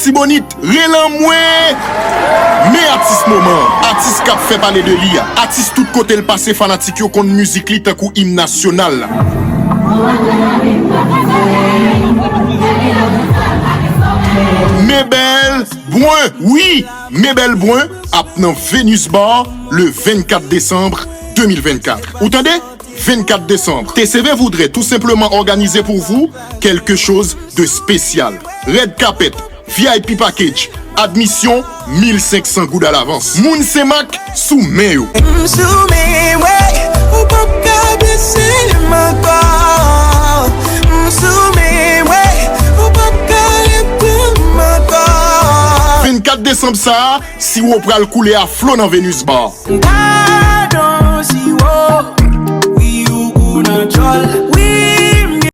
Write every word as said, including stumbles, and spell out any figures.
Tibonit, rele mwen! Men atis moman an, atis k ap fè pale de li a, atis tout kote l pase fanatik yo konn mizik li tankou im nasyonal la. Mebel Brun, wi, Mebel Brun ap nan Venus Bar le vennkat desanm de mil vennkat. Ou tande? Vennkat desanm. T C V voudrait tout simplement organiser pour vous quelque chose de spécial. Red carpet, V I P package, admisyon mil senk san goud alavans. Moun Senmak sou men yo. M sou men, wi, ou p ap ka blese m ankò. M sou men, wi, ou p ap ka leve m ankò. Vennkat desanm sa a, siwo pral koule a flo nan Venus Bar. Gadon siwo, wi, ou gou nan djòl.